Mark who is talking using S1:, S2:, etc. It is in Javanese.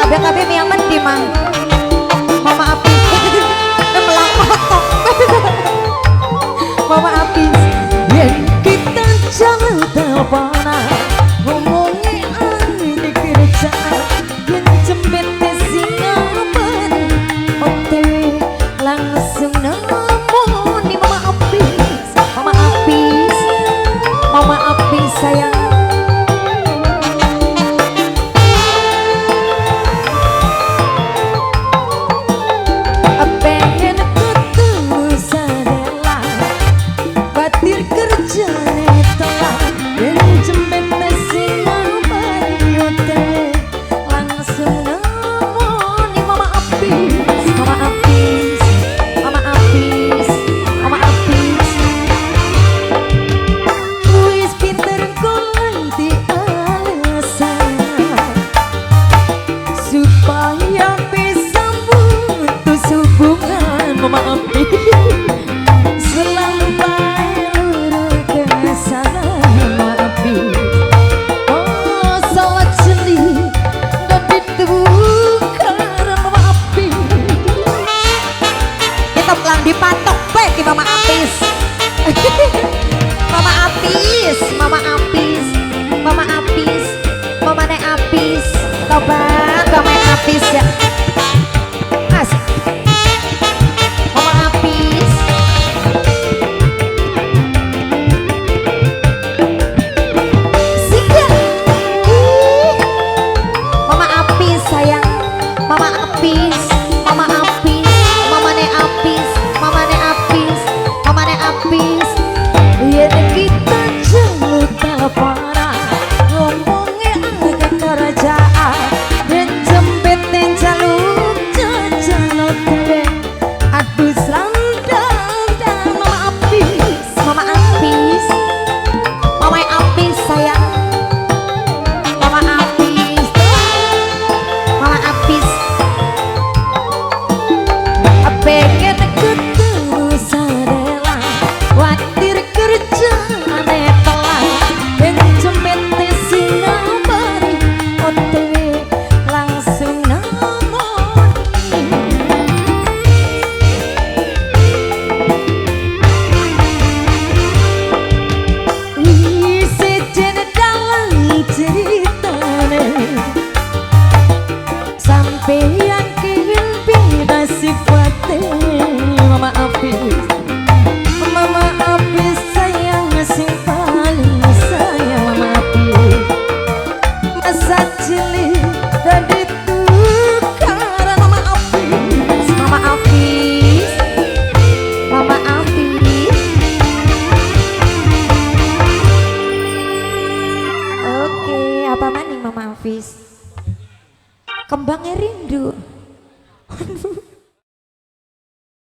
S1: Kabeh-kabeh miyamen di mang. Mama Apis. Melang motok. Mama Apis. Yen kita jalan teleponan, ngomongi ane kerjaan, yen jembet singapan, OTW langsung nemoni Mama Apis. Mama Apis. Mama Apis sayang. Pengen ketemu sadela, batir kerjane telat, yen jembet singapan, OTW langsung nemoni Mama Apis. Mama Apis, Mama Apis, Mama Apis. Wis pinter ganti alasan supaya bisa putus hubungan. Mama Apis selalu baru kesana. Mama Apis, oh salah jeli dan ditukar. Mama Apis kita pelang dipatok baik di Mama Apis. Mama Apis, Mama Apis, Mama Apis, Mama ne Apis, tobat Mama Apis ya. Asik. Mama Apis. Singgah. Ih. Mama Apis sayang, Mama Apis, Mama Apis, Mama ne Apis, Mama ne Apis, Mama ne Apis. Yen kita jaluk teleponan, ngomongnya agak kerjaan, yen jembet jaluk jajan OTW, aduh serandang dan Mama Apis, Mama Apis, Mama Apis sayang, Mama Apis, Mama Apis. Pengen ketemu sadela, watir kerjane telat, yen jembet singabari, OTW langsung nemoni. Sejen dalam ceritane, sampeyan kewil beda sifate. Mama Apis, Mama Apis sayang sing paling sayang. Mama Apis, masa cilik dan ditukaran. Mama Apis, Mama Apis, Mama Apis. Oke, apa maning Mama Apis? Kembangnya rindu. Aduh.